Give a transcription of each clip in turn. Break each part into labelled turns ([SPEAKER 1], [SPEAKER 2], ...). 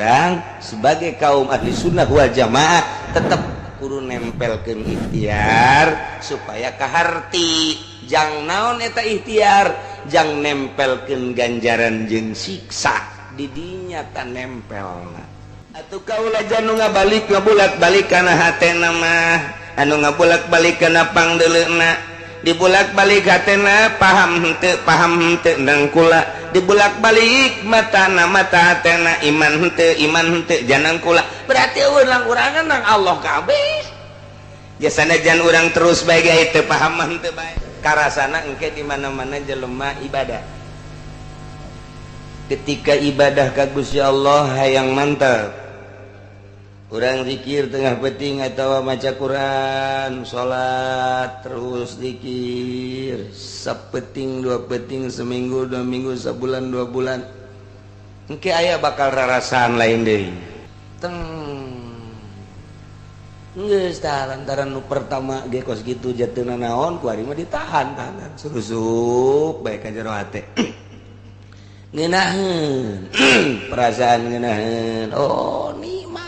[SPEAKER 1] Urang sebagai kaum ahli sunnah wal jamaah tetap kudu nempelkeun ikhtiar supaya kaharti. Jang naon eta ikhtiar? Jang nempelkeun ganjaran jeung siksa didinya ta nempelna. Atuh kaula janu ngabalik ngabulak-balik kana hatena mah, anu ngabulak-balik kana pangdeuleuna, dibulak-balik hatena paham henteu, paham henteu nang kula, dibulak-balik matana mata hatena iman henteu, iman henteu janang kula. Berarti urang urangan nang Allah kabeh. Jasana jan urang terus bae ge teu paham henteu bae. Karasana engke di mana-mana jelema ibadah. Ketika ibadah ka Gusti Allah hayang mantap. Urang zikir tengah peting atau maca Quran, salat terus zikir sapeting dua peting, seminggu dua minggu, sebulan dua bulan, engke aya bakal rarasaan lain deui. Teng geus tah lantaran nu pertama ge kos kitu jatuhna naon ku ari mah ditahan tahanan susup bae ka jero hate. Ngeunaheun perasaan ngeunaheun, oh nikmat.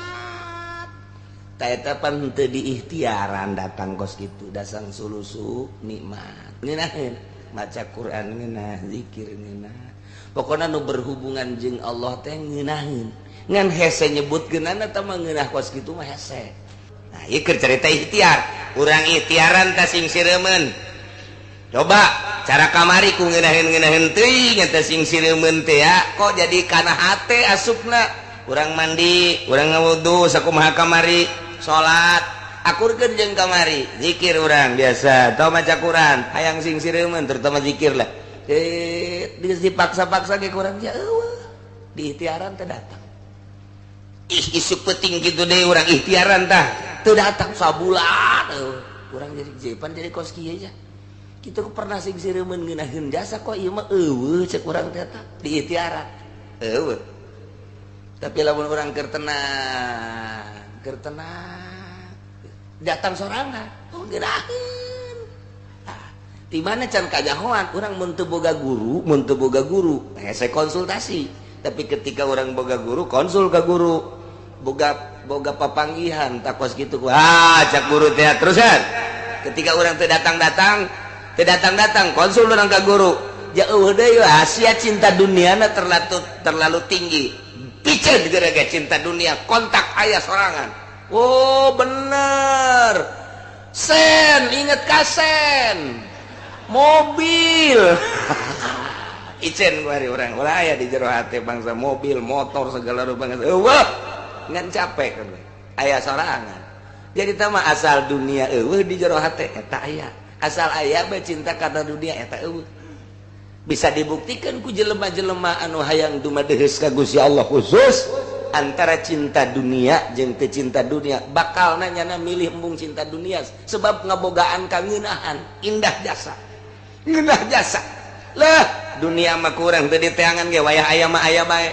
[SPEAKER 1] Eta pan teu diikhtiaran datang kos kitu, dasang sulusu nikmat ngeunaheun, maca Quran ngeunah, zikir ngeunah, pokona nu berhubungan jeung Allah teh ngeunaheun. Ngan hese nyebutkeunana teh mah ngeunah kos kitu mah hese. Nah, ieu keur carita ikhtiar. Urang ikhtiaran tah sing sireumeun. Coba cara kamari ku ngeunaheun-ngeunaheun teuing eta sing sireumeun teh ya, kok jadi kana hate asupna. Urang mandi, urang ngawudu sakumaha kamari, salat akurkeun jeung kamari, zikir urang biasa atau maca Quran, hayang sing sireumeun terutama zikir lah. Dipaksa-paksa ge kurang ya eueuh, di ikhtiaran teh datang. Ih isuk penting kitu deui urang ikhtiaran tah teu datang sabulan eueuh. Urang jadi jepan jadi kos kieu nya. Kitu pernah sing sireumeun ngeunaheun jasa kok ieu mah eueuh cek urang teh tah di ikhtiaran. Eueuh. Tapi lamun urang keur tenang, keur tenang datang sorangan, oh ngeunaheun. Tah, di mana can kajahoan urang mun teu boga guru, mun teu boga guru, hese konsultasi. Tapi ketika orang boga guru, konsul ke guru, boga boga papanggihan takos gitu, ah cak guru teh terusan. Ketika orang teu datang-datang, teu datang-datang, konsul urang ka guru. Jauh deui Asia cinta duniana terlalu terlalu tinggi. Piceun gara-gara cinta dunia, kontak ayah sorangan. Oh bener. Sen, inget kasen. Mobil. Icen ku hari urang ulah aya di jero hate bangsa mobil, motor segala rupa bangsa. Eueuh, ngan capek kan aya sorangan. Jadi tama asal dunia eueuh di jero hate eta aya. Asal aya bae cinta kana dunia eta eueuh. Bisa dibuktikan ku jelema-jelema anu hayang dumadeheus ka Gusti Allah khusus antara cinta dunia jeung teu cinta dunia bakal nanyana milih embung cinta dunia sebab ngabogaan kangeunahan indah jasa. Ngeunah jasa. Lah dunia mah kurang teu diteangan ge wayah aya mah aya bae.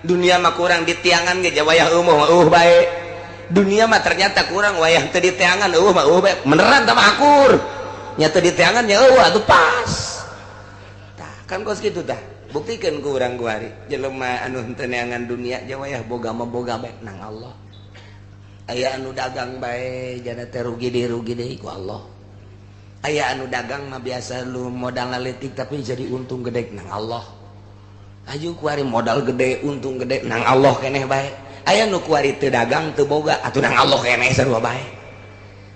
[SPEAKER 1] Dunia mah kurang ditiangan ge wayah eueuh mah eueuh bae. Dunia mah ternyata kurang wayah teu diteangan eueuh mah eueuh bae. Beneran tah mah akur. Nya teu diteangan nya eueuh atuh pas. Tah kan kos kitu tah. Buktikeun ku urang kuari jelema anu henteu neangan dunia je wayah boga mah boga bae nang Allah. Aya anu dagang bae jana teh rugi deui ku Allah. Aya anu dagang mah biasa lu modal leutik tapi jadi untung gede nang Allah. Aju kuari modal gede untung gede nang Allah keneh bae. Aya nu kuari teu dagang teu boga atuh nang Allah keneh sarua bae.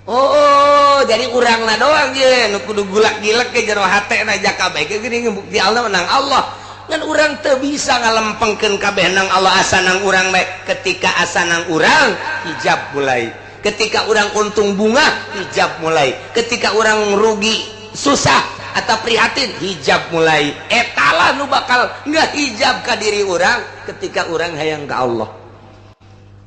[SPEAKER 1] Oh, jadi urangna doang ye nu kudu gulak-gilek ke jero hatena jaka bae geuning bukti Allah nang Allah. Ngan urang teu bisa ngalempengkeun kabeh nang Allah asa nang urang bae. Ketika asa nang urang hijab mulai. Ketika orang untung bunga hijab mulai. Ketika orang rugi susah atau prihatin hijab mulai. Etalah nu bakal ngehijab ka diri orang ketika orang hayang ka Allah.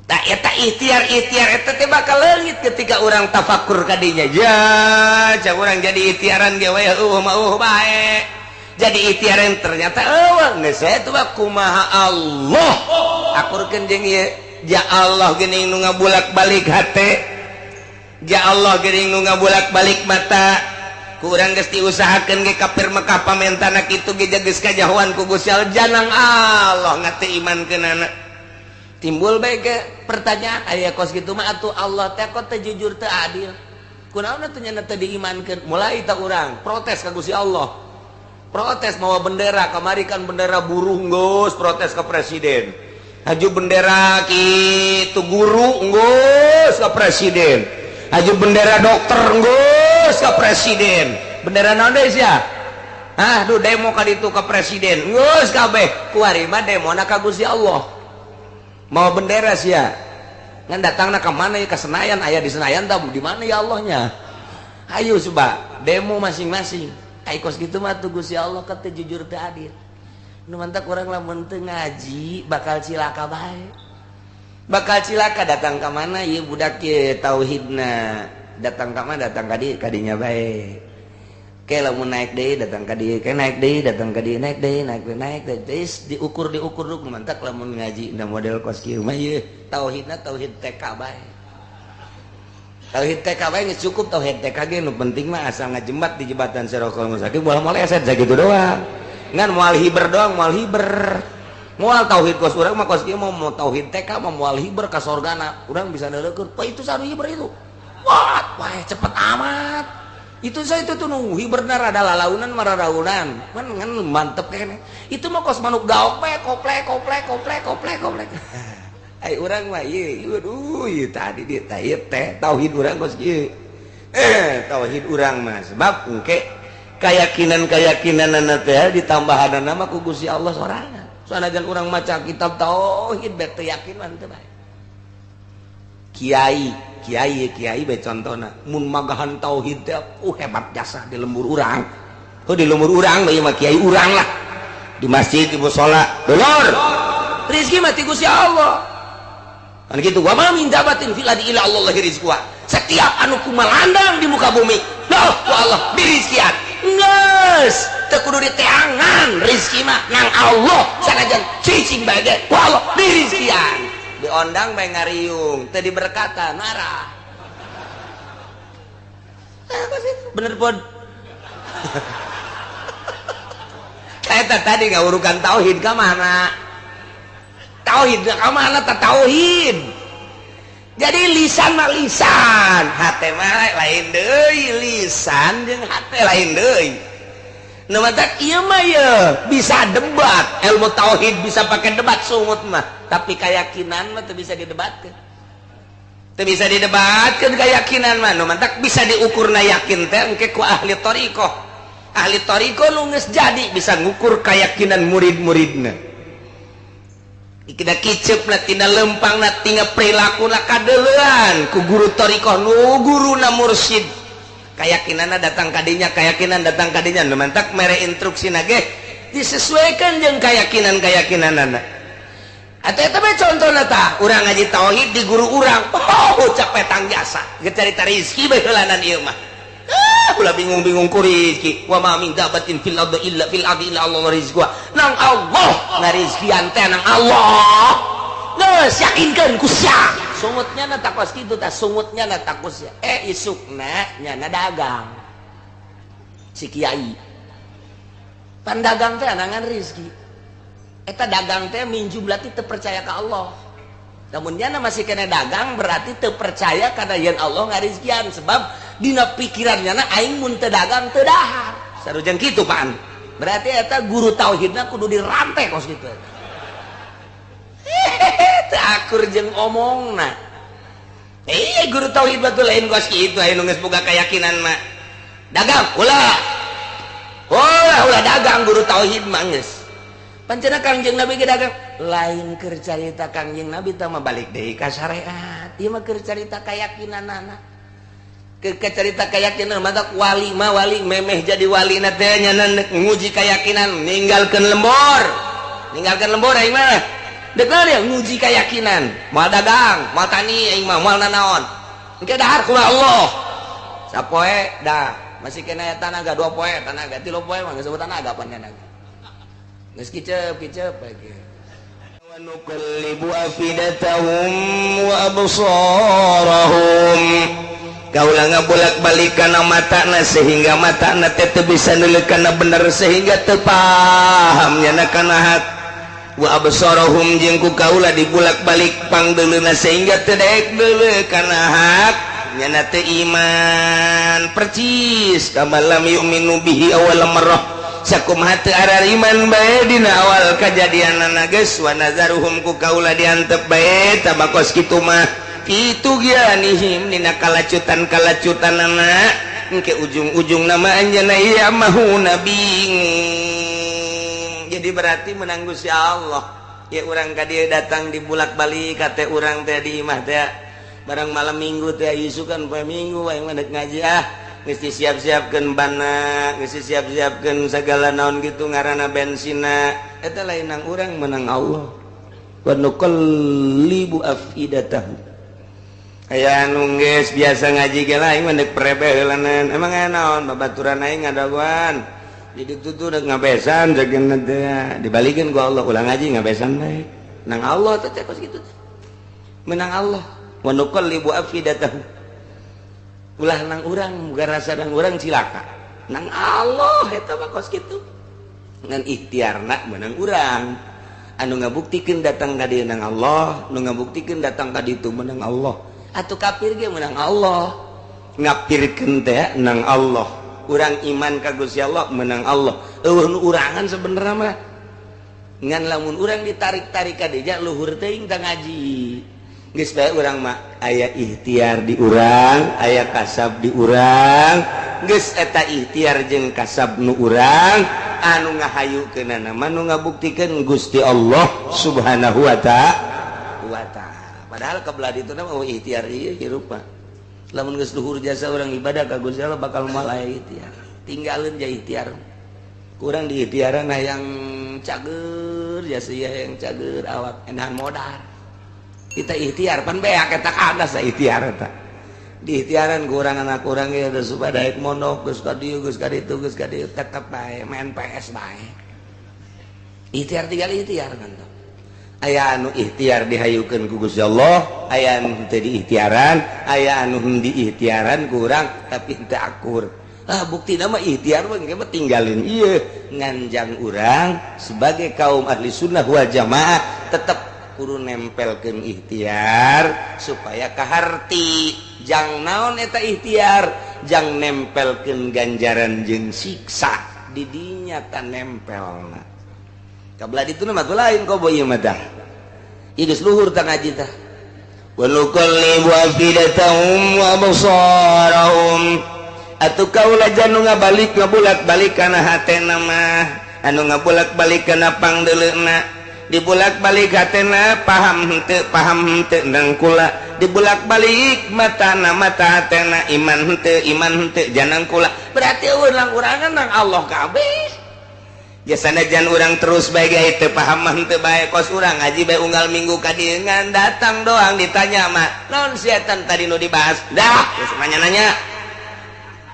[SPEAKER 1] Tak eta ikhtiar-ikhtiar eta teh bakal leungit ketika orang tafakur ka dinya. Ya, cak urang jadi ikhtiaran ge we eueuh mah eueuh bae. Jadi ikhtiaran ternyata eueuh geus eta mah kumaha Allah. Akurkeun jeung ieu. Ya Allah geuning nu ngabulak-balik hate. Ya Allah geuning nu ngabulak-balik mata. Ku urang geus diusahakeun ge kafir Mekah pamentana kitu ge geus kajahoan ku Gusti Allah janang Allah ngate imankeunana. Timbul bae ke pertanyaan aya kos kitu mah atuh Allah teh kok teu jujur teu adil. Kunaon atuh nya teu diimankeun? Mulai tah urang protes ka Gusti Allah. Protes mawa bendera, kamari kan bendera buruh geus protes ke presiden. Haju bendera kitu guru geus ka presiden. Haju bendera dokter geus ka presiden. Bendera naon deui sia? Ah, duh demo ka ditu ka presiden. Geus kabeh. Kuari mah demona ka Gusti Allah. Mau bendera sia. Ngan datangna ka mana ya, ka Senayan, aya di Senayan tah di mana ya Allahnya? Ayo coba demo masing-masing. Ai kos kitu mah tuh Gusti Allah ka teu jujur teu adil. Nu mantak urang lamun teu ngaji bakal cilaka bae. Bakal cilaka datang ka mana ieu budak ieu tauhidna. Datang ka mana datang ka dieu kadinya bae. Ke lamun naik deui datang ka dieu, ke naik deui datang ka dieu, naik deui, naik deui, naik deui. Terus diukur diukur nu mantak lamun ngaji na model kos kieu mah ieu tauhidna tauhid TK bae. Tauhid TK bae geus cukup tauhid TK ge nu penting mah asal ngajembat di jembatan Sirotol Mustaqim moal moleset sakitu doang. Ngan moal hiber doang, moal hiber. Moal tauhid kos urang mah kos kieu mah mau tauhid TK mah moal hiber ka sorgana. Urang bisa neuleukeun, "Wah itu sanu hiber itu." Wah, wah cepet amat. Itu saya itu tuh nunggu hiberna rada lalaunan mararaunan. Man ngan mantep kene. Itu mah kos manuk gaok bae koplek koplek koplek koplek koplek. Ai urang mah ieu, aduh ieu tadi di teh ieu teh tauhid urang kos kieu. Tauhid urang mah sebab engke keyakinan-keyakinanana teh ditambahanana mah ku Gusti Allah sorangan. Sanajan urang maca kitab tauhid bae teu yakin mah teu bae. Kiai, kiai, kiai bae contona mun magahan tauhid teh hebat jasa di lembur urang. Oh di lembur urang ieu mah kiai urang lah. Di masjid di musala, dulur. Rezeki mah ti Gusti Allah. Kan gitu, wa ma min dabatin fil ardi illa Allah rizquha. Setiap anu kumalandang di muka bumi, loh ku Allah dirizkian. Geus, teu kudu diteangan rezeki mah nang Allah sanajan cicing bae ge ku Allah dirizkian. Diondang bae ngariung, teu diberkatan marah. Bener pun. Eta tadi ngawurukan tauhid ka mana? Tauhid ka mana ta tauhid? Jadi lisan mah lisan, hate mah lain deui, lisan jeung hate lain deui. Nu matak ieu mah ye bisa debat, ilmu tauhid bisa pakai debat sungut mah, tapi keyakinan mah teu bisa didebatkeun. Teu bisa didebatkeun keyakinan mah, nu matak bisa diukurna yakin teh engke ku ahli thariqah. Ahli thariqah nu geus jadi bisa ngukur keyakinan murid-muridna. Tina kicep na tina lempang na tina perilaku na kadeuleuan ku guru thariqah nu guruna mursyid. Keyakinanna datang kadinya, keyakinan datang kadinya, nu mantak mere instruksi ge disesuaikan jeung keyakinan-keyakinanana. Atuh eta mah contona tah, urang ngaji tauhid di guru urang, oh capek tang jasa, geus carita rezeki bae heulanan ieu mah. Ah, ulah bingung-bingung ku rezeki. Wa ma min dabatin fil ardi illa fil ardi illa Allah rizquha. Nang Allah ngarizkian teh nang Allah. Geus yakinkeun ku sia. Sungutnya na takos kitu tah, sungutnya na takos sia. Isukna nyana dagang. Si kiai. Pan dagang teh anangan rezeki. Eta dagang teh min jumlah teu percaya ka Allah. Namun nyana masih kena dagang berarti teu percaya kana yen Allah ngarizkian sebab dina pikiran nyana aing mun teu dagang teu dahar. Sarujeng kitu pan. Berarti eta guru tauhidna kudu dirantai kos kitu. Teu akur jeung omongna. Guru tauhid batu lain kos kitu aya nu geus boga keyakinan mah. Dagang ulah. Ulah ulah dagang guru tauhid mah geus. Pancena Kangjeng Nabi ge dagang lain keur carita Kangjeng Nabi tah mah balik deui ka syariat. Ieu mah keur carita keyakinanana. Keur carita keyakinan mah wali mah wali memeh jadi wali na teh nya nguji keyakinan ninggalkeun lembur. Ninggalkeun lembur aing mah. Deukeuh ya nguji keyakinan, moal dagang, moal tani aing mah moal nanaon. Engke dahar kumaha Allah. Sapoe dah masih kena tanaga 2 poe tanaga 3 poe mah geus tanaga pan tanaga. Geus kicep-kicep lagi.
[SPEAKER 2] Wa nuqallibu afidatahum wa absarahum. Kaula ngabolak-balik kana matana sehingga matana teh teu bisa neuleuk kana bener sehingga teu paham nyana kana hak. Wa absarahum jeung ku kaula dibulak-balik pangdeuleuna sehingga teu daek deuleu kana hak nyana teu iman percis kama lam yu'minu bihi awal marrah sakumaha teu arariman bae dina awal kajadianana geus wa nazaruhum ku kaula diantep bae tabakos kitu mah kitu gianihim dina kalacutan-kalacutanana engke ujung-ujung nama anjeunna ieu mahuna bingung. Jadi berarti menang Gusti Allah ya urang ka dieu datang dibulak-balik kate urang teh di imah teh barang malam minggu teh isukan poe minggu aing mah ngaji ah geus disiap-siapkeun bana geus disiap-siapkeun sagala naon kitu ngaranna bensina eta lain nang urang menang Allah wa nuqallibu afidatahu. Aya anu geus biasa ngaji ge lain mah deuk prebe heulanan emang aya naon babaturan aing ngadaguan jadi tutu dek ngabesan jageuna teh dibalikeun ku Allah ulah ngaji ngabesan bae nang Allah teh kos kitu menang Allah wa nuqallibu afidatahu ulah nang urang muga rasa nang urang cilaka nang Allah eta mah kos kitu ngan ikhtiarna menang urang anu ngabuktikeun datang ka dieu nang Allah nu ngabuktikeun datang ka ditu menang Allah atuh kafir ge menang Allah ngapirkeun teh nang Allah urang iman ka Gusti Allah menang Allah eueuh nu urangan sebenarnya mah ngan lamun urang ditarik-tarik ka dieu luhur teuing tah ngaji geus bae urang mah aya ikhtiar di urang aya kasab di urang geus eta ikhtiar jeung kasab nu urang anu ngahayukeunana mah nu ngabuktikeun Gusti Allah Subhanahu wa ta'ala. Padahal kebelah ditu mah ikhtiar ieu hirup mah lamun geus luhur jasa urang ibadah ka Gusti Allah bakal moal aya ikhtiar tinggalin ja ikhtiar kurang di ikhtiaran hayang cager jasa ieu hayang cager awak enahan modal kita ikhtiar pan beak eta kadas ikhtiar eta di ikhtiaran kurang anak urang ge geus supaya daek mondok geus ka dieu geus ka ditu geus ka dieu tetep bae main PS bae ikhtiar tinggal ikhtiar kan aya anu ikhtiar dihayukeun ku Gusti Allah aya anu teu diikhtiaran aya anu diikhtiaran kurang tapi teu akur ah buktina mah ikhtiar mah engke mah tinggalin ieu nganjang urang sebagai kaum ahli sunnah wal jamaah tetep kudu nempelkeun ikhtiar supaya kaharti jang naon eta ikhtiar jang nempelkeun ganjaran jeung siksa di dinya ta nempelna kabla ditu mah lain kobo ieu mah tah ieu geus luhur tah ngaji tah wa nuqallibu afidatahum wa absarahum atuh kaula janu ngabalik ngabulak-balik kana hatena mah anu ngabulak-balik kana pangdeuleuna dibulak-balik hatena paham henteu nang kula dibulak-balik matana mata hatena iman henteu janang kula berarti urang urangan nang Allah kabeh jasana jan urang terus bae ge teu paham mah henteu bae kos urang ngaji bae unggal minggu ka dieu ngan datang doang ditanya mah naon setan tadi nu dibahas dah geus nanya-nanya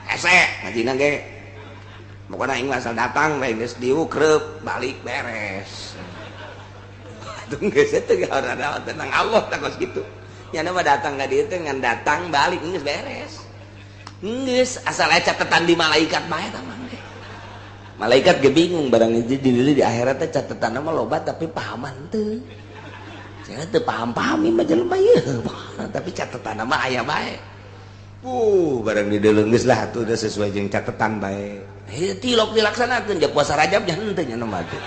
[SPEAKER 2] hese ngajina ge pokona aing asal datang bae geus diukreup balik beres atuh geus teu gara tenang Allah tah kos kitu nya mah datang ka dieu teh ngan datang balik geus beres geus asal aya catetan di malaikat bae tah mah. Malaikat ge bingung barang di akhirat teh catetanna mah loba tapi pahaman teu. Cenah teu paham-paham mah jelema ieu. Tapi catetanna mah aya bae. Barang dideuleu geus lah atuh sesuai jeung catetan bae. Heuh tilok dilaksanakeun ja puasa Rajab nya henteu nya mah teh.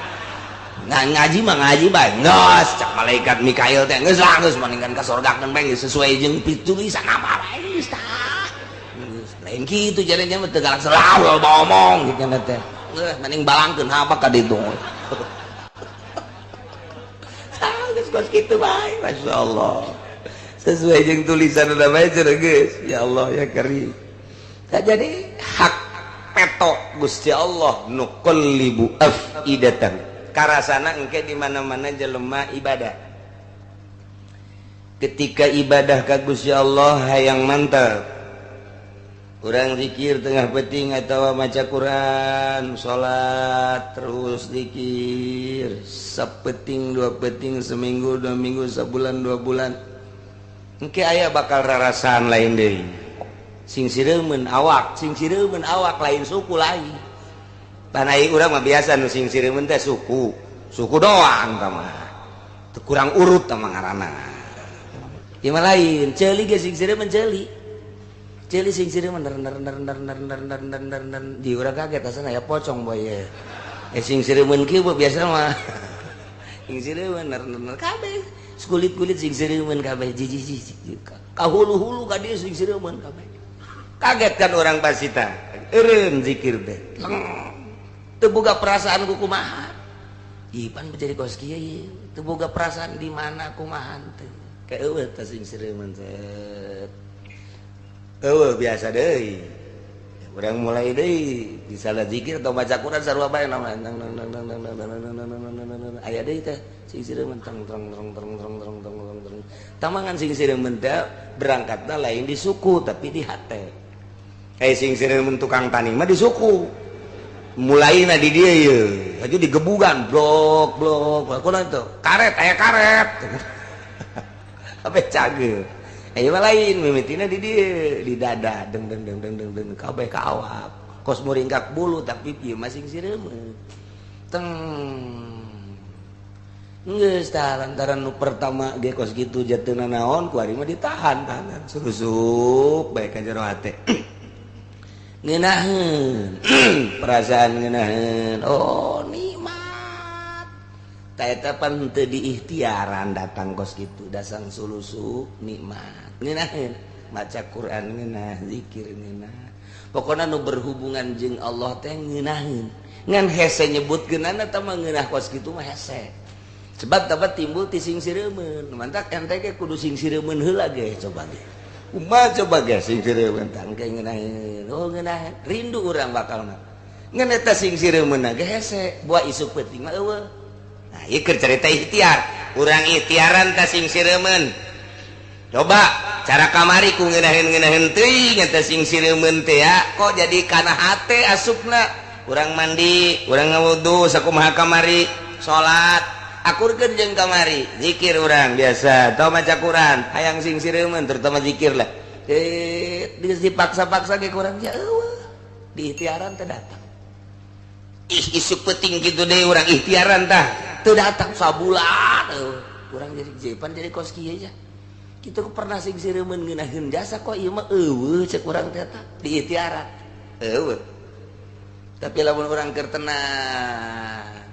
[SPEAKER 2] Ngaji mah ngaji bae. Geus cak malaikat Mikail teh geus lah geus maningkan ka sorgakeun bae geus sesuai jeung pitulisan apa bae geus tah. Geus lain kitu jadinya mah teu galak selalu ngomong kitu teh. Mending balangkeun apa ka ditu. Geus kos kitu bae, masyaallah. Sesuai jeung tulisan udah bae cenah geus. Ya Allah ya Karim. Tah jadi hak peto Gusti Allah nuqallibu afidatan. Karasana engke di mana-mana jelema ibadah. Ketika ibadah ka Gusti Allah hayang mantap. Urang zikir tengah peting atau maca Quran, salat terus zikir sapeting dua peting seminggu dua minggu sebulan dua bulan engke aya bakal rarasaan lain deui sing sireumeun awak sing sireumeun awak lain suku lain pan ai urang mah biasa nu sing sireumeun teh suku
[SPEAKER 1] Suku doang tah mah. Teu kurang urut tah mah ngaranna. Ieu mah lain, ceuli ge sing sireumeun ceuli. Ceuli sing sireumeun ner ner ner ner ner ner ner ner ner ner di urang kaget asana ya pocong boy ye. Sing sireumeun kieu biasa mah. Sing sireumeun ner ner kabeh. Kulit-kulit sing sireumeun kabeh jiji-jiji. Ka hulu-hulu ka dieu sing sireumeun kabeh. Kaget kan orang pasita. Eureun zikir teh. Teu boga perasaan ku kumaha. Ipan menjadi kos kieu ieu. Teu boga perasaan di mana kumaha teh. Ka eueuh teh sing sireumeun set. Eueuh biasa deui. Urang mulai deui di salah zikir atau baca Quran sarua bae nama nang nang nang nang nang nang aya deui teh sing sireumeun teng teng teng teng teng teng teng teng. Tamangan sing sireumeun teh berangkatna lain di suku tapi di hate. Sing sireumeun tukang tani mah di suku. Mulaina di dieu ye aja digebugan blok blok kunaon itu karet aya karet kabeh cageur aya mah lain mimitina di dieu di dada deng deng deng deng deng deng kabeh ka awak kos muringkak bulu tapi ieu mah sing sireumeun teng geus tah lantaran nu pertama ge kos kitu jatuhna naon ku ari mah ditahan tahanan susup bae ka jero hate ngeunaheun perasaan ngeunaheun oh nikmat ta eta pan teu diikhtiaran datang kos kitu dasang sulusup nikmat ngeunaheun maca Quran ngeunah zikir ngeunah pokona nu berhubungan jeung Allah teh ngeunaheun ngan hese nyebutkeunana tah mah ngeunah kos kitu mah hese sebab dapat timbul ti sing sireumeun mantak ente ge kudu sing sireumeun heula ge coba ge kumaha coba ge sing sireumeun tah engke ngeunaheun oh ngeunaheun rindu urang bakalna ngan eta sing sireumeun ge hese buah isuk peuting mah eueuh. Nah ieu keur carita ikhtiar urang ikhtiaran tah sing sireumeun coba cara kamari ku ngeunaheun-ngeunaheun teuing eta sing sireumeun teh ya kok jadi kana hate asupna urang mandi urang ngawudu sakumaha kamari salat akurkeun jeung kamari zikir urang biasa tau maca Quran hayang sing sireumeun terutama zikir lah dipaksa-paksa ge kurang ya eueuh di ikhtiaran teh datang ih isuk peuting kitu deui urang ikhtiaran tah teu datang sabulan eueuh urang jadi jepan jadi kos kieu nya kitu pernah sing sireumeun ngeunaheun jasa kok ieu mah eueuh ceuk urang teh tah di ikhtiaran eueuh tapi lamun urang keur tenang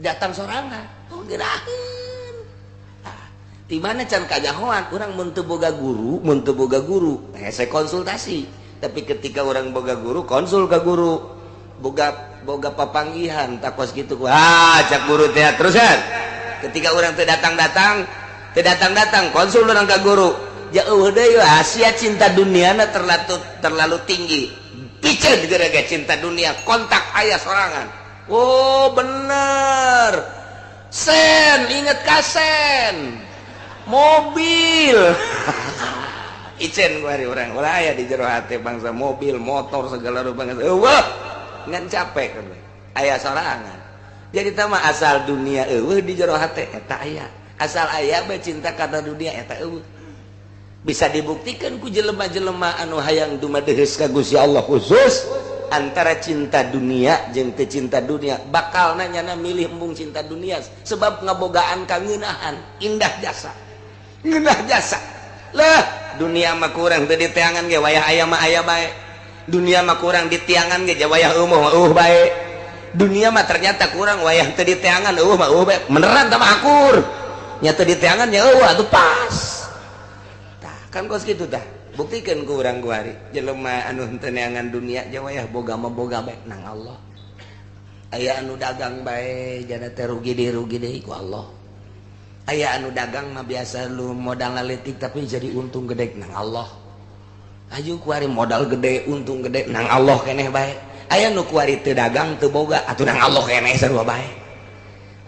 [SPEAKER 1] datang sorangan oh ngeunaheun ah di mana can kajahoan urang mun teu boga guru hese konsultasi tapi ketika urang boga guru konsul ka guru boga papanggihan takos kitu ah cak guru teh terusan ketika urang teu datang-datang konsul urang ka guru jauh deui sia cinta duniana terlalu tinggi piceun gara-gara cinta dunia kontak aya sorangan. Oh bener sen inget kasen mobil icen kuari orang ulah aya di jero hate bangsa mobil motor segala rupa eueuh ngan capek kan aya sorangan jadi tah mah asal dunia eueuh di jero hate eta aya asal aya bae cinta kana dunia eta eueuh bisa dibuktikan ku jelema-jelema anu hayang dumadeheus ka Gusti Allah khusus antara cinta dunia jeung teu cinta dunia bakal nanyana milih embung cinta dunia sebab ngabogaan kangeunahan indah jasa ngeunah jasa lah dunia mah kurang teu diteangan ge wayah aya mah aya bae dunia mah kurang ditiangan ge wayah eueuh mah eueuh bae dunia mah ternyata kurang wayah teu diteangan eueuh mah eueuh bae beneran tah mah akur nya teu diteangan nya eueuh atuh pas tah kan kos kitu tah buktikan ku urang kuari jelema anu henteu neangan dunia wayah boga mah boga bae nang Allah aya anu dagang bae jana teh rugi deui ku Allah aya anu dagang mah biasa lu modal leutik tapi jadi untung gede nang Allah aju kuari modal gede untung gede nang Allah keneh bae aya nu kuari teu dagang teu boga atuh nang Allah keneh sarua bae.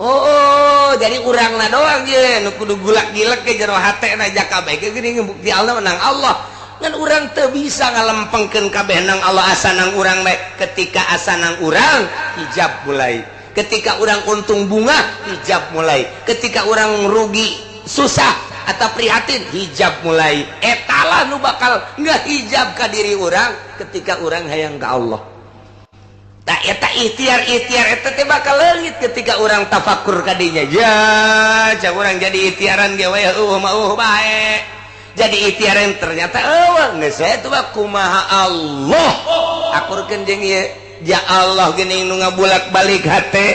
[SPEAKER 1] Oh jadi urangna doang ye nu kudu gulak-gilek ke jero hatena jaka bae geuning bukti Allah nang Allah ngan urang teu bisa ngalempengkeun kabeh nang Allah asa nang urang bae ketika asa nang urang hijab mulai ketika urang untung bunga hijab mulai ketika urang rugi susah atau prihatin hijab mulai etalah nu bakal ngehijab ka diri urang ketika urang hayang ka Allah.
[SPEAKER 2] Tak eta ikhtiar-ikhtiar eta teh bakal leungit ketika urang tafakur kadinya. Ya, cak urang jadi ikhtiaran ge we eueuh mah eueuh bae. Jadi ikhtiaran ternyata eueuh geus we teh kumaha Allah. Akurkeun jeung ieu. Ja Allah geuning nu ngabulak-balik hate.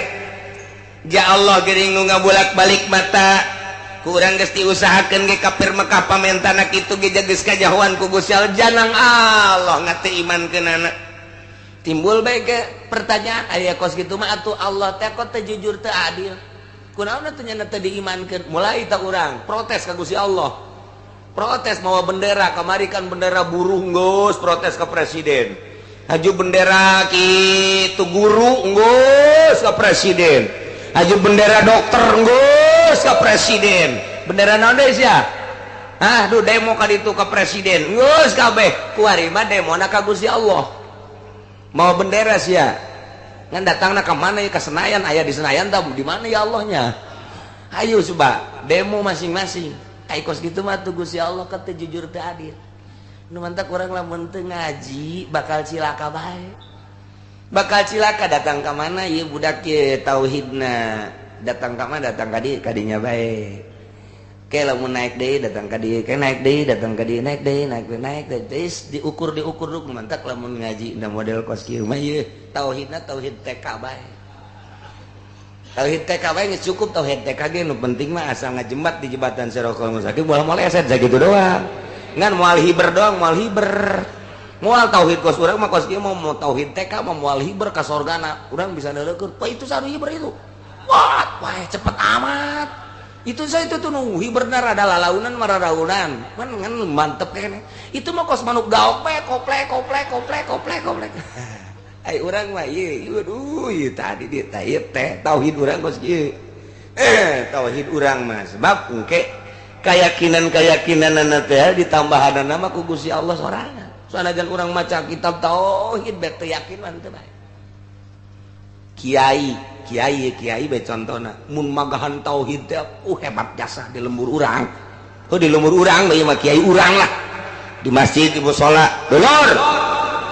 [SPEAKER 2] Ja Allah geuning nu ngabulak-balik mata. Ku urang geus diusahakeun ge kafir Mekah pamentana kitu ge geus kajahoan ku Gusti Allah janang Allah ngate imankeunana. Timbul bae ke pertanyaan aya kos kitu mah atuh Allah teh kok teu jujur teu adil. Kunaon atuh nya teu diimankeun? Mulai ta urang protes ka Gusti Allah. Protes mawa bendera kamari kan bendera buruh geus protes ka presiden. Haju bendera kitu guru geus ka presiden. Haju bendera dokter geus ka presiden. Bendera naon deui sia? Hah, duh demo ka ditu ka presiden. Geus kabeh kuari mah demona ka Gusti Allah. Mau bendera sia ngan datangna ka mana ya ka Senayan aya di Senayan tah di mana ya Allahnya ayo coba demo masing-masing ai kos kitu mah tuh Gusti Allah ka teu jujur teu adil nu mantak urang lamun teu ngaji bakal cilaka bae bakal cilaka datang ka mana ieu budak ye tauhidna datang ka mana datang ka dieu ka dinya bae ke lamun naik deui datang ka dieu ke naik deui datang ka dieu naik deui naik deui naik deui diukur diukur duk mantak lamun ngaji na model kos kieu mah ieu tauhidna tauhid TK bae tauhid TK bae geus cukup tauhid TK ge nu penting mah asal ngajembat di jembatan Sirotol Mustaqim moal moleset sakitu doang ngan moal hiber doang moal hiber moal tauhid kos urang mah kos kieu mah mau tauhid TK mah moal hiber ka sorgana urang bisa neuleukeun wah itu saru hiber itu wah wah cepet amat itu saya itu tuh nunggu benar ada lalaunan mararaunan man ngan mantep kayaknya itu mah kos manuk gaok bae koplek koplek koplek koplek koplek ai urang mah ieu aduh ieu tadi di teh teh tauhid urang kos kieu tauhid urang mah sebab engke keyakinan-keyakinanna teh ditambahanna mah ku Gusti Allah sorangan sanajan urang maca kitab tauhid bae teu yakin mah teu bae kiai kiai kiai bae contona mun magahan tauhid teh hebat jasa di lembur urang oh di lembur urang bae mah kiai urang lah di masjid di musala dulur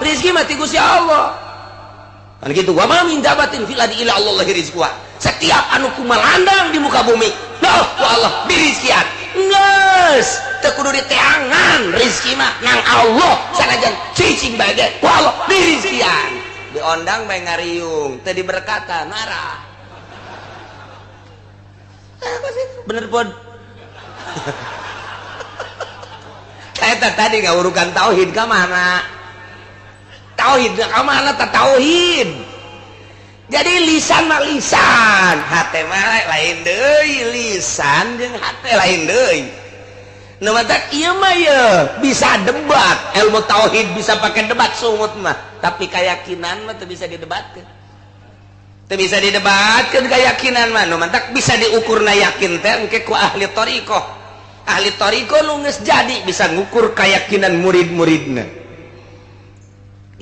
[SPEAKER 2] rezeki mah ti Gusti Allah kan kitu wa ma min dabatin fil ardi illa Allah rizquha setiap anu kumalandang di muka bumi loh ku Allah dirizkian geus teu kudu diteangan rezeki mah nang Allah sanajan cicing bae ge ku Allah dirizkian diondang bae ngariung teu diberkatan marah bener pun eta tadi ngawurukan tauhid ka mana tauhid ka mana ta tauhid jadi lisan mah lisan hate mah lain deui lisan jeung hate lain deui nu matak ieu mah ye bisa debat ilmu tauhid bisa pakai debat sungut mah tapi keyakinan mah teu bisa didebatkeun teu bisa didebatkeun keyakinan mah nu mantak bisa diukurna yakin teh engke ku ahli thariqah ahli thariqah nu geus jadi bisa ngukur keyakinan murid-muridna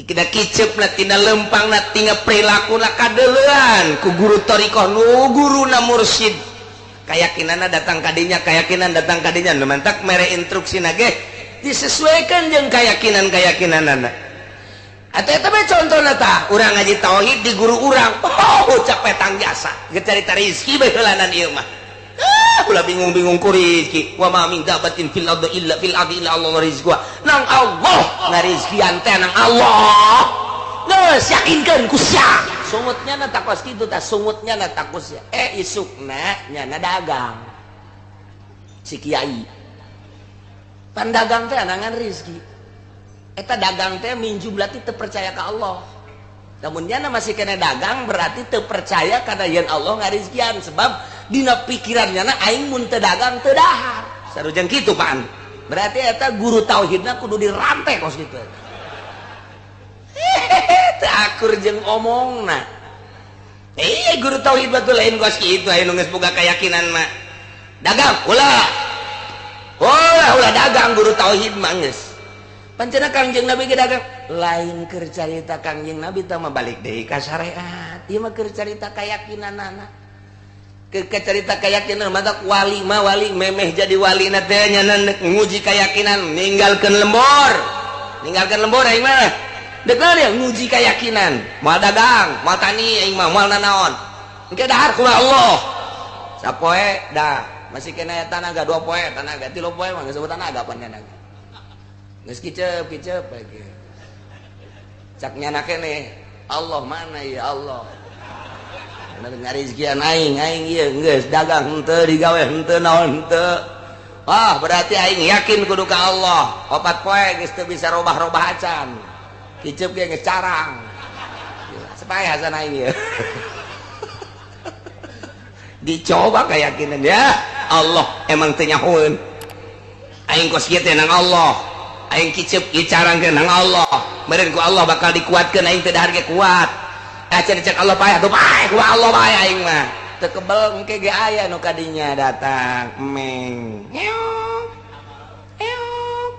[SPEAKER 2] dikira kiceupna tina lempangna tina perilakuna kadeuleuan ku guru thariqah nu guruna mursyid keyakinanna datang kadinya keyakinan datang kadinya nu mantak mere instruksina ge disesuaikan jeung keyakinan-keyakinanana atau eta mah contohna tah urang ngaji tauhid di guru urang oh capek tang jasa geus carita rezeki bae heulanan ieu mah ulah bingung-bingung ku rezeki wa ma min dabatin fil ardi illa fil ardi illa Allah rizquha nang Allah ngarizkian teh nang Allah geus yakinkeun ku sia sungutnya na takos kitu tah sungutnya na takos sia isukna nyana dagang si kiai pan dagang teh anangan rezeki eta dagang teh minjum berarti teu percaya ka Allah namun nyana masih kena dagang berarti teu percaya kana yen Allah ngarizkian sebab dina pikiran nyana aing mun teu dagang teu dahar sarujeng kitu pan berarti eta guru tauhidna kudu dirantai kos kitu teu akur jeung omongna guru tauhid batu lain kos kitu aya nu geus boga keyakinan mah dagang ulah ulah ulah dagang guru tauhid mah geus pancena Kangjeng Nabi ge dagang lain keur carita Kangjeng Nabi tah mah balik deui ka syariat ieu mah keur carita keyakinanana keur carita keyakinan mah wali mah wali memeh jadi wali na teh nya nguji keyakinan ninggalkeun lembur aing mah Dek naon ieu nguji keyakinan. Moal dagang, moal tani aing mah moal nanaon. Engke dahar kumaha Allah. Sapoe dah masih kena tanaga 2 poe, tanaga 3 poe mah geus tanaga pan tanaga. Geus kicep-kicep bae ge. Cak nyana keneh, Allah mana ya Allah. Ngariskian aing, aing ieu geus dagang henteu digawe henteu naon henteu. Ah, berarti aing yakin kudu ka Allah. 4 poe geus teu bisa robah-robah acan. Kicep ge geus carang. Supaya hasan aing ieu. Dicoba keyakinan ya Allah emang teu nyahoeun. Aing kos kieu teh nang Allah. Aing kicep ieu carang ge nang Allah. Meureun ku Allah bakal dikuatkeun aing teu dahar ge kuat. Acan cek Allah paeh atuh paeh ku Allah bae aing mah. Teu kebel engke ge aya nu kadinya datang meng. Ngeok. Ngeok.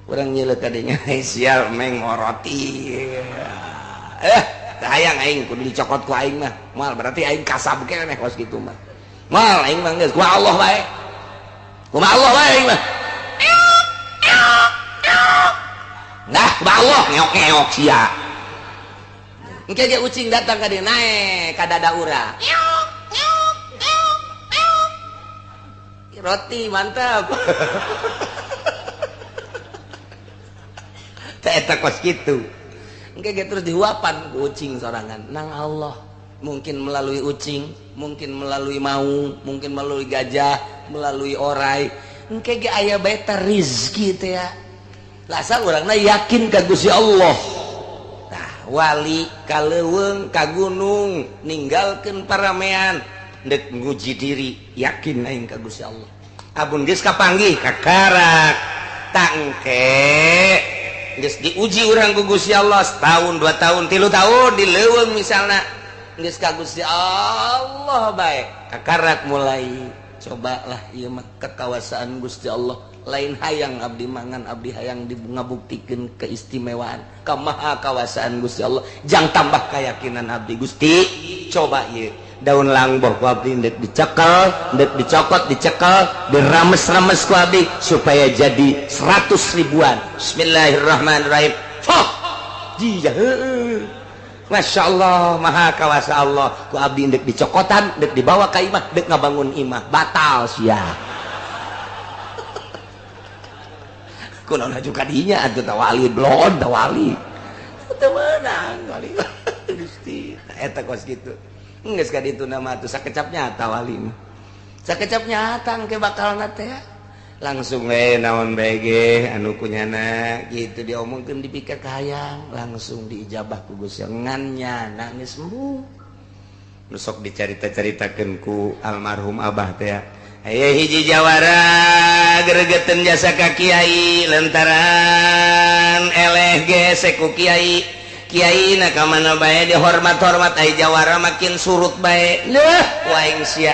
[SPEAKER 2] Urang nyeuleuh kadinya sial meng moroti. Hayang aing kudu dicokot ku aing mah. Moal berarti aing kasab keneh kos kitu mah. Moal aing mah geus ku Allah bae. Kumaha Allah bae aing mah. Nah, kumaha Allah ngeok-ngeok sia. Engke ge ucing datang ka dieu naek ka dada urang. Roti mantap. Teh eta kos kitu. Engke ge terus dihuapan ku ucing sorangan nang Allah. Mungkin melalui ucing, mungkin melalui maung, mungkin melalui gajah, melalui orai. Engke ge aya bae teh rizki teh ya. Lasal urangna yakin ka Gusti Allah. Tah wali ka leuweung ka gunung ninggalkeun paramean ndek nguji diri yakin aing ka Gusti Allah. Abun geus kapanggih kakarak tangke geus diuji urang ku Gusti Allah setahun 2 tahun 3 tahun di leuweung misalna geus ka Gusti Allah bae kakarak mulai cobalah ieu mah kekawasaan Gusti Allah. Lain hayang abdi mangan abdi hayang ngabuktikeun keistimewaan kamaha kawasaan Gusti Allah jang tambah keyakinan abdi Gusti coba ieu daun langboh ku abdi ndek dicekel ndek dicokot dicekel dirames-rames ku abdi supaya jadi 100 ribuan. Bismillahirrahmanirrahim. Fuh jia heueuh Masya Allah maha kawasa Allah ku abdi ndek dicokotan ndek dibawa ka imah ndek ngabangun imah batal sia. Kunaon haju kadinya atuh tawali blon tawali teu meunang wali Gusti eta kos kitu geus ka ditu nama atuh sakecap nyata wali mah sakecap nyata engke bakalna teh langsung we naon bae ge anu kunyana kitu diomongkeun dipikir kahayang langsung diijabah ku Gusti ngan nyana geus sembuh nu sok dicarita-caritakeun ku almarhum abah teh. Aya hiji jawara gregeteun jasa ka kiai lantaran eleh gesek ku kiai. Kiai na ka mana bae dihormat-hormat ai jawara makin surut bae. Leuh waing sia.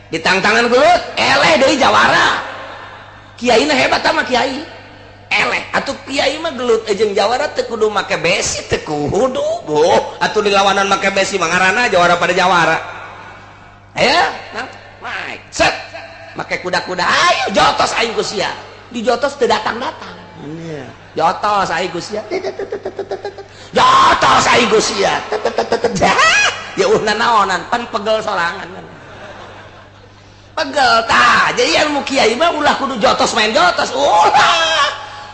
[SPEAKER 2] Ditangtangan gelut eleh deui jawara. Kiai na hebat sama kiai. Eleh atuh kiai mah gelut jeung jawara teu kudu make besi teu kudu. Boh atuh dilawanan make besi mah ngaranna jawara pada jawara. Aya nah naik set make kuda-kuda ayo jotos aing ku sia dijotos teu datang-datang jotos aing ku sia jotos aing ku sia ya uh nanaonan pan pegel sorangan pegel tah. Jadi ilmu kiai mah ulah kudu jotos main jotos ulah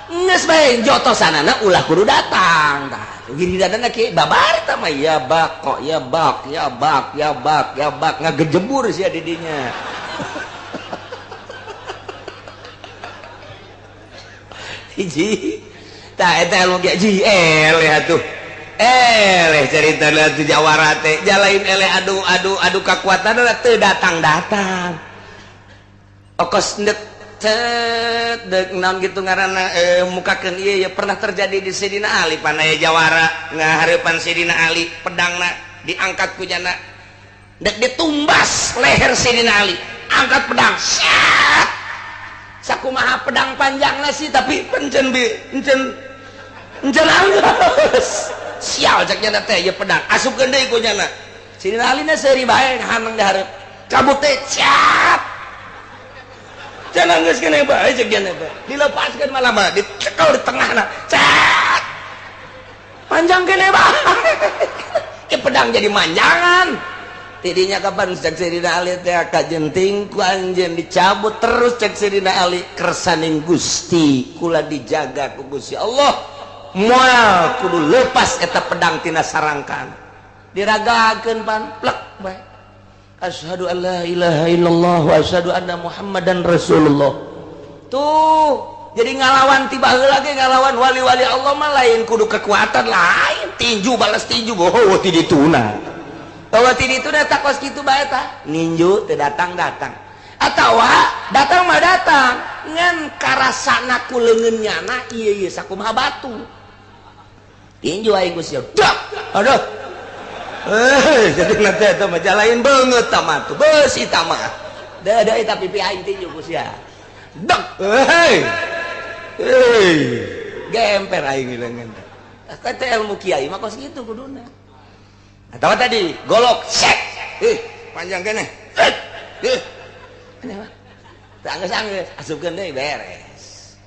[SPEAKER 2] geus bae jotosanana ulah kudu datang tah giliranna kiai babar tah mah ya bak kok ya bak ya bak ya bak ya bak ngagejebur sia di dinya. Hiji tah eta ilmu kiai ji eleh atuh eleh carita atuh jawara teh jalain eleh adu adu adu kakuatanna teu datang-datang okos ndek cet dek naon gitu ngaranna mukakeun ieu ya pernah terjadi di Sidina Ali panaya jawara ngahareupan Sidina Ali pedangna diangkat ku jana dek ditumbas leher Sidina Ali angkat pedang syat sakumaha pedang panjangna sih tapi pencen bi encen encen anggeus sial cek jana teh ieu pedang asupkeun deui ku jana Sidina Ali na seuri bae haneng di hareup cabut teh syat jangan geus kene bae cek jana teh dilepaskeun malah mah dicekel di tengahna cet
[SPEAKER 1] Panjang keneh bae. Pedang jadi manjangan. Tidinya kapan cek Sayyidina Ali teh kajenting ku anjeun dicabut terus cek Sayyidina Ali kersaning Gusti kula dijaga ku Gusti Allah. Moal kudu lepas eta pedang tina sarangkan. Diragakeun pan plek bae. Asyhadu an la ilaha illallah wa asyhadu anna Muhammadan Rasulullah. Tuh, jadi ngalawan tiba heula ge ngalawan wali-wali Allah mah lain kudu kekuatan lain, tinju balas tinju, oh ti dituna. Tawa ti dituna tak kos kitu bae tah. Ninju teu datang-datang. Atawa datang mah datang, ngan karasana ku leungeun nyana ieu ieu sakumaha batu. Tinju aing geus siap. Aduh. Jadi nanti itu mah lain banget tama tuh besi tama. Dah dah eta pipi aing tinju ku sia. Dek. Hei. Hei. Gemper aing leungeun. Kata ilmu kiai mah kos kitu kuduna. Atawa tadi golok sek. Panjang keneh. Aneh mah. Teu anggeus-anggeus asupkeun deui beres.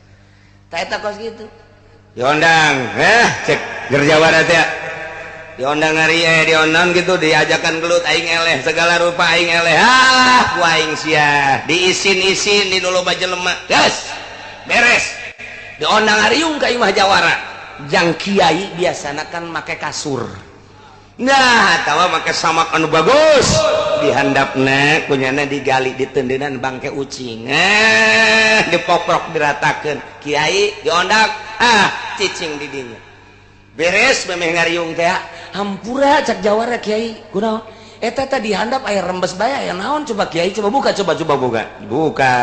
[SPEAKER 1] Tah eta kos kitu.
[SPEAKER 2] Diondang, cek gerjawara teh. Diondang hari diondang gitu diajakan gelut aing eleh segala rupa aing eleh ah ku aing sia diisin-isin di nu loba jelema geus beres
[SPEAKER 1] diondang hariung ka imah jawara jang kiai biasana kan make kasur
[SPEAKER 2] nah atawa make samak anu bagus dihandapna kunyana digali ditendenan bangke ucing dipoprok diratakeun kiai diondang ah cicing di dinya beres memeh ngariung teh hampura cak jawara kiai kunaon eta tadi handap aya rembes bae aya naon coba kiai coba buka coba coba buka buka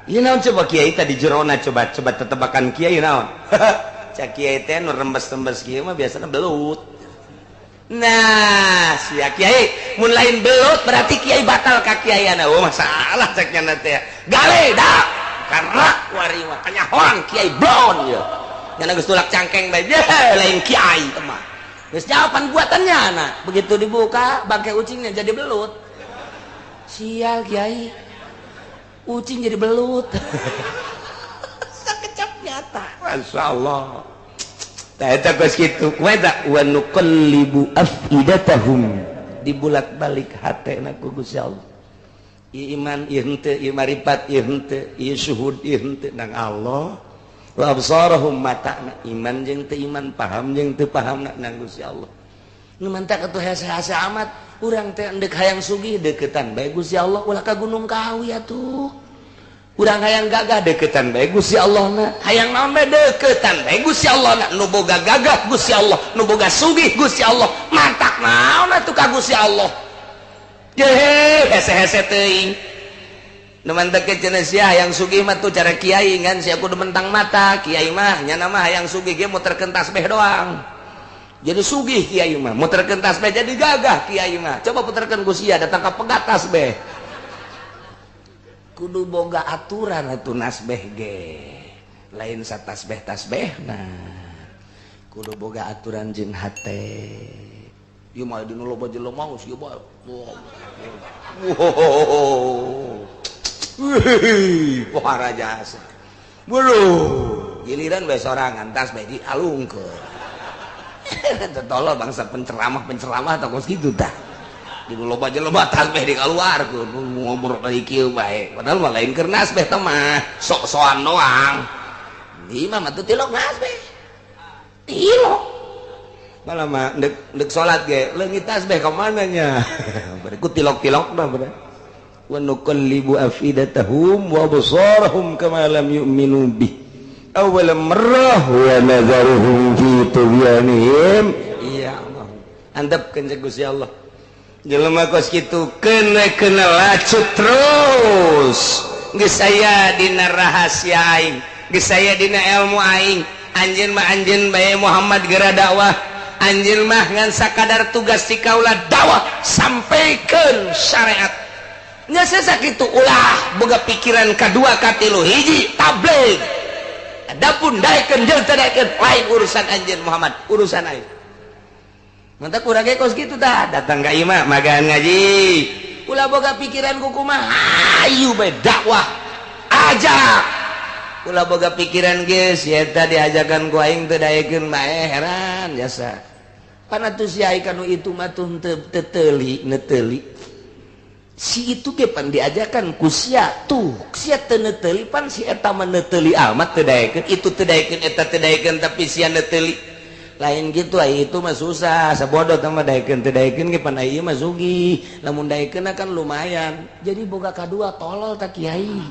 [SPEAKER 2] ieu naon coba kiai tadi jerona coba coba tetebakan kiai naon cak kiai teh nu rembes-rembes kieu mah biasana belut
[SPEAKER 1] nah sia kiai mun lain belut berarti kiai batal ka kiaiana oh masalah cek nya teh gale dak karena wari mah kanyahoan kiai blon ieu nyana geus tulak cangkeng bae lain kiai mah geus jawaban buatannya anak begitu dibuka bangke ucingnya jadi belut sial kiai ucing jadi belut sakecap nyata
[SPEAKER 2] masyaallah tah eta geus kitu wa wa nuqallibu afidatahum
[SPEAKER 1] dibulak-balik hatena ku Gusti Allah ieu iman ieu henteu ieu maripat ieu henteu ieu syuhud ieu henteu nang Allah wa absarahum matana iman jeung teu iman paham jeung teu pahamna nang Gusti Allah nu mantak atuh hese-hese amat urang teh endek hayang sugih deketan bae Gusti Allah ulah ka Gunung Kawi atuh urang hayang gagah deketan bae Gusti Allah na hayang naon bae deketan bae Gusti Allah na nu boga gagah Gusti Allah nu boga sugih Gusti Allah mantak naon atuh ka Gusti Allah ye hese-hese teuing nu mantak cenah sia hayang sugih mah tuh cara kiai ngan sia kudu mentang mata kiai mah nyana mah hayang sugih ge muterkeun tasbih doang jadi sugih kiai mah muterkeun tasbih jadi gagah kiai mah coba puterkeun ku sia datang ka pegat tasbih kudu boga aturan atuh nasbeh ge lain satasbeh tasbehna kudu boga aturan jeung hate ieu mah dinu loba jelema geus ieu bae wow wih pohara jasa bulu giliran bae sorangan tasbeh dialungkeun tolol bangsa penceramah-penceramah tah kos kitu tah di loba jelema tasbeh dikaluarkeun ngomor ka kieu bae padahal mah lain keur nasbeh teh mah sok-sokan doang ieu mah atuh tilok nasbeh tilok malah mah ndek salat ge leungit tasbeh ka mana nya berikut tilok-tilok mah bener wa nuqallibu afidatahum wa absarahum kama lam yu'minu bih awwal marrah
[SPEAKER 2] wa nadharuhum fi tughyanihim
[SPEAKER 1] iya Allah andepkeun jeung Gusti Allah
[SPEAKER 2] jelema kos kitu kena-kena lacut terus geus aya dina rahasia aing geus aya dina ilmu aing anjeun mah anjeun bae Muhammad geura dakwah anjeun mah ngan sakadar tugas ti kaula dakwah sampaikeun syariat nya sakitu ulah boga pikiran kadua katilu hiji tabligh adapun daekeun jeung teu daekeun lain urusan anjeun Muhammad urusan aing mantap urang ge kos kitu tah datang ka imah magaan ngaji
[SPEAKER 1] ulah boga pikiran kukumaha hayu bae dakwah ajak Ulah boga pikiran geus eta diajakan ku aing teu daekeun bae heran jasa. Pan atuh si ai kanu itu mah tuh teu teuli neteuli. Si itu ge pan diajakan ku sia tuh sia teu neteuli pan si eta mah neteuli amat teu daekeun itu teu daekeun eta teu daekeun tapi sia neteuli. Lain gitu ai itu mah susah sabodo tah mah daekeun teu daekeun ge pan ai ieu mah sugih lamun daekeun kan lumayan. Jadi boga kadua tolol ta kiai.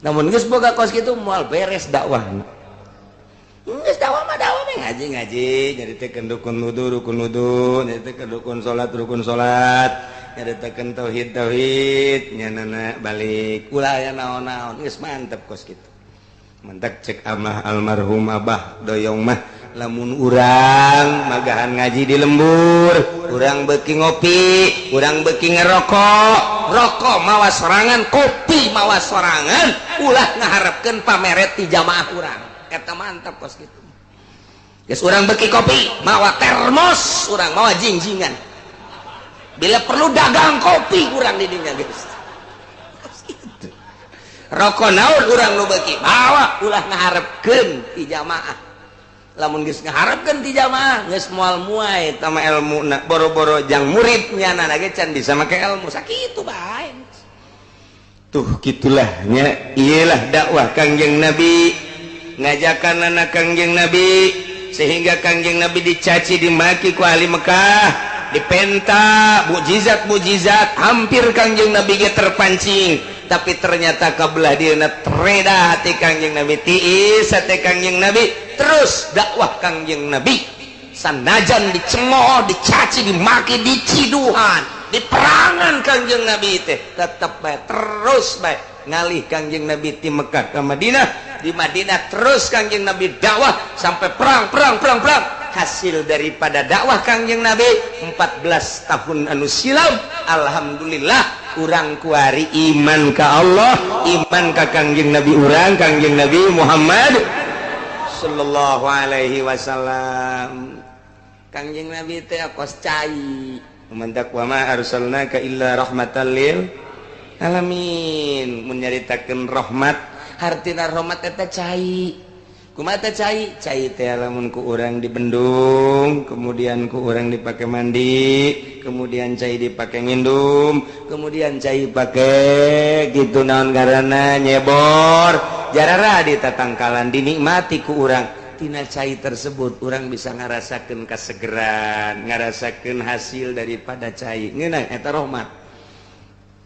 [SPEAKER 1] Namun geus boga kos kitu moal beres dakwahna. Geus dakwah mah dakwah mah ngaji-ngaji nyaritakeun rukun wudu rukun wudu, nyaritakeun rukun salat rukun salat, nyaritakeun tauhid tauhid, nyanana balik ulah aya naon-naon geus mantep kos kitu. Mantak cek amah almarhum Abah Doyong mah lamun urang magahan ngaji di lembur, urang beuki ngopi, urang beuki ngerokok, rokok mawa sorangan, kopi mawa sorangan, ulah ngaharepkeun pameret ti jamaah urang. Eta mantap kos kitu. Geus urang beuki kopi, mawa termos, urang mawa jingjingan. Bila perlu dagang kopi urang di dinya geus. Kos kitu. Rokok naon urang nu beuki, mawa ulah ngaharepkeun ti jamaah. Lamun geus ngaharepkeun ti jamaah geus moal muai tama elmuna boro-boro jang muridnya na ge can bisa make ilmu sakitu bae.
[SPEAKER 2] Tuh kitulah nya iyalah dakwah Kangjeng Nabi ngajakan anak Kangjeng Nabi sehingga Kangjeng Nabi dicaci dimaki ku ahli Mekah dipenta mukjizat-mukjizat hampir Kangjeng Nabi ge terpancing tapi ternyata kabelah dieuna tereda hati Kangjeng Nabi tiis hati Kangjeng Nabi terus dakwah Kangjeng Nabi sanajan dicemooh dicaci dimaki diciduhan diperangan Kangjeng Nabi teh tetep bae terus bae ngalih Kangjeng Nabi ti Mekah ke Madinah di Madinah terus Kangjeng Nabi dakwah sampai perang perang perang perang hasil daripada dakwah Kangjeng Nabi 14 tahun anu silam alhamdulillah urang kuari iman ka Allah iman ka Kangjeng Nabi urang Kangjeng Nabi Muhammad sallallahu alaihi wasallam.
[SPEAKER 1] Kangjeng Nabi teh kos cai
[SPEAKER 2] mantak wa ma arsalnaka illa rahmatan lil alamin mun nyaritakeun rahmat
[SPEAKER 1] hartina rahmat eta cai kumaha teh cai
[SPEAKER 2] cai teh lamun ku urang dibendung kemudian ku urang dipake mandi kemudian cai dipake ngindum kemudian cai pake gitu naon ngaranna nyebor jarara di tatangkalan dinikmati ku urang
[SPEAKER 1] tina cai tersebut urang bisa ngarasakeun kasegeran ngarasakeun hasil daripada cai ngeunah eta rahmat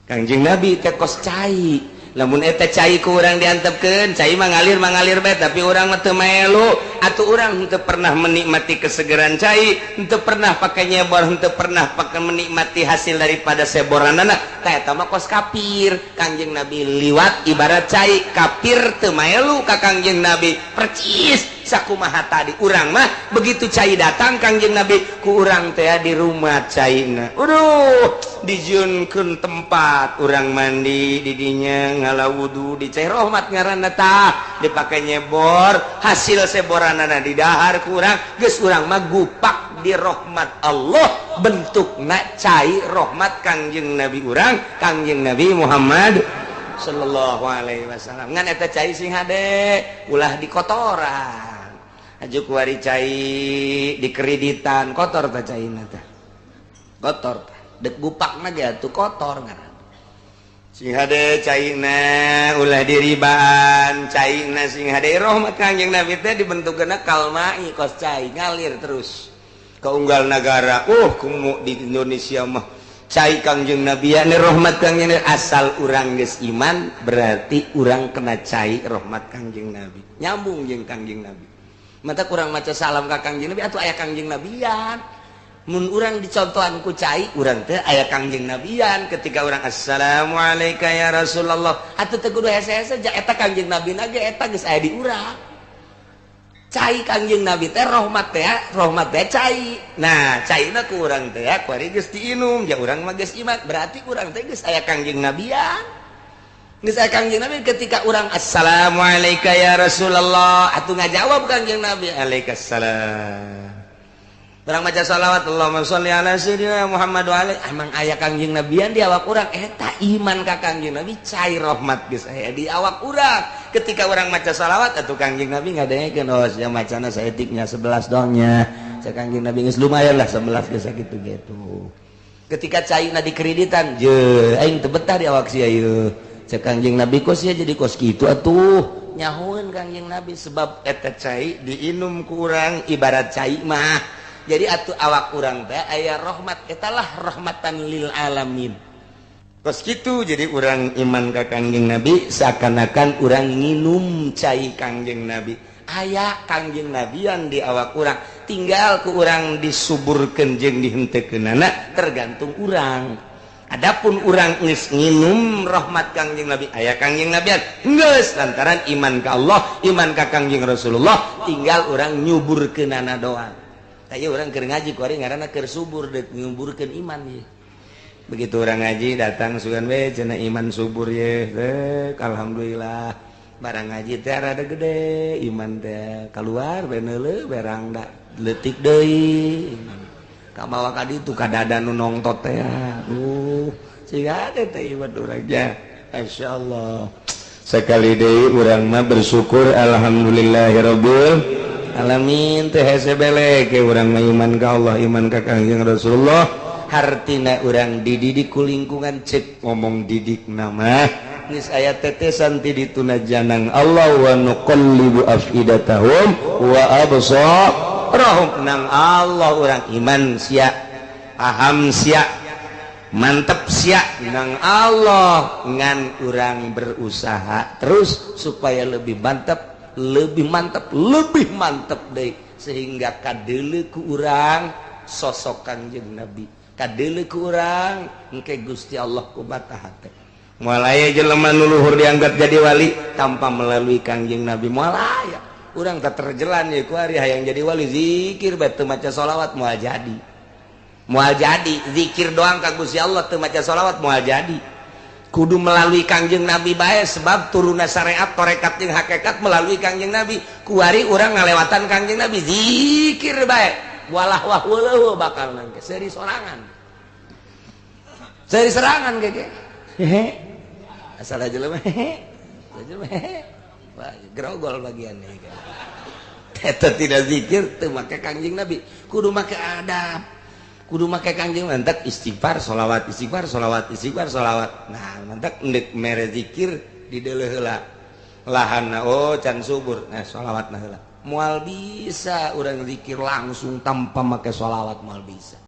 [SPEAKER 2] Kangjeng Nabi teh kos cai lamun eta cai ku urang diantepkeun cai mah ngalir bae tapi urang mah teu melu atuh urang henteu pernah menikmati kesegeran cai henteu pernah pake nyebor henteu pernah pake menikmati hasil daripada seboranana
[SPEAKER 1] tah eta mah kos kafir. Kangjeng Nabi liwat ibarat cai kafir teu melu ka Kangjeng Nabi percis sakumaha tadi urang mah begitu cai datang Kangjeng Nabi ku urang teh di rumah caina aduh dijieunkeun tempat
[SPEAKER 2] urang mandi di dinya ngala wudu di cai rahmat ngaranna tah dipake nyebor hasil seboranana di dahar ku urang geus urang mah gupak di rahmat Allah bentukna cai rahmat Kangjeng Nabi urang Kangjeng Nabi Muhammad
[SPEAKER 1] sallallahu alaihi wasallam. Ngan eta cai sing hade ulah dikotoran aju kuari cai dikreditan kotor ta caina teh kotor tah dek gupakna ge atuh kotor ngaran
[SPEAKER 2] sing hade caina ulah diribaan caina sing hade rahmat Kangjeng Nabi teh dibentukna kalmai kos cai ngalir terus ka unggal nagara kumu di Indonesia mah cai Kangjeng Nabi ane rahmat Kangjeng Nabi asal urang geus iman berarti urang kena cai rahmat Kangjeng Nabi
[SPEAKER 1] nyambung jeung Kangjeng Nabi mata kurang maca salam ka Kangjeng Nabi atuh aya Kangjeng Nabian mun urang dicontohan ku cai urang teh aya Kangjeng Nabian
[SPEAKER 2] ketika urang assalamualaikum ya Rasulullah
[SPEAKER 1] atuh teu kudu hese-hese ja eta Kangjeng Nabi na ge eta geus aya di urang cai Kangjeng Nabi teh rahmat teh cai
[SPEAKER 2] nah caina ku urang teh kuari geus diinum ja urang mah geus iman
[SPEAKER 1] berarti urang teh geus aya Kangjeng Nabian geus aya Kangjeng Nabi ketika urang
[SPEAKER 2] assalamualaikum ya Rasulullah
[SPEAKER 1] atuh ngajawab Kangjeng Nabi
[SPEAKER 2] alaikassalam
[SPEAKER 1] Barang maca sholawat Allahumma sholli ala sayyidina Muhammad wa ali, emang aya Kangjeng Nabian di awak urang, eta iman ka Kangjeng Nabi cai rahmat geus aya di awak urang. Ketika urang maca sholawat atuh Kangjeng Nabi ngadengekeun, oh sia macana saeutiknya 11 dongnya. Cek Kangjeng Nabi geus lumayan lah 11 geus sakitu gitu. Ketika caina dikreditan, je aing teu betah di awak sia ieu. Cek Kangjeng Nabi kos sia jadi kos kitu atuh. Nyahoeun Kangjeng Nabi sebab eta cai diinum ku urang ibarat cai mah. Jadi atuh awak urang teh aya rahmat, etalah rahmatan lil alamin. Kos kitu jadi urang iman ka Kangjeng Nabi seakan-akan urang nginum cai Kangjeng Nabi. Aya Kangjeng Nabian di awak urang, tinggal ku urang disuburkeun jeung dihenteukeunana tergantung urang. Adapun urang geus nginum rahmat Kangjeng Nabi, aya Kangjeng Nabian geus lantaran iman ka Allah, iman ka Kangjeng Rasulullah, tinggal urang nyuburkeunana doang. Taya orang keur ngaji kuari ngaranna keur subur deuk nyuburkeun iman ye. Begitu orang ngaji datang sugan we cenah iman subur ye. Rek alhamdulillah. Barang ngaji teh rada gede iman teh keluar we neuleuh berang da leutik deui iman. Kabawa ka ditu ka dada nu nongtot teh. Siga teh iman urang nya. Masyaallah.
[SPEAKER 2] Sekali deui urang mah bersyukur alhamdulillahirabbil
[SPEAKER 1] alamin teh hese belek urang mah iman ka Allah, iman ka Kangjeng Rasulullah. Hartina urang dididik ku lingkungan, cek ngomong didik nama geus aya tetesan ti dituna janang Allah wa nuqallibu afidatahum wa absarahum. Nang Allah urang iman sia, paham sia, mantep sia nang Allah, ngan urang berusaha terus supaya lebih mantep, lebih mantep, lebih mantep deh, sehingga kadeuleu ku urang sosok Kangjeng Nabi, kadeuleu ku urang engke Gusti Allah ku mata hate.
[SPEAKER 2] Moal aya jelema nu luhur dianggap jadi wali
[SPEAKER 1] tanpa melalui Kangjeng Nabi, moal aya. Urang teh terjelan ye ku ari hayang jadi wali, zikir bae teu maca sholawat moal jadi. Moal jadi, zikir doang ka Gusti Allah teu maca sholawat moal jadi. Kudu melalui Kangjeng Nabi bae, sebab turunna syariat tarekat jeung hakikat melalui Kangjeng Nabi. Kuari urang ngalewatan Kangjeng Nabi zikir bae walah wah weuh bakal nangke seuri sorangan, seuri serangan gege hehe asal aja jelema hehe jelema hehe wah grogol bagiannya eta tidak zikir teu make Kangjeng Nabi, kudu make adab, kudu make Kangjeng mantak istighfar sholawat, istighfar sholawat, istighfar sholawat. Nah mantak endek mere zikir di deuleuh heula lahanna, oh can subur, nah sholawatna heula. Moal bisa urang zikir langsung tanpa make sholawat, moal bisa.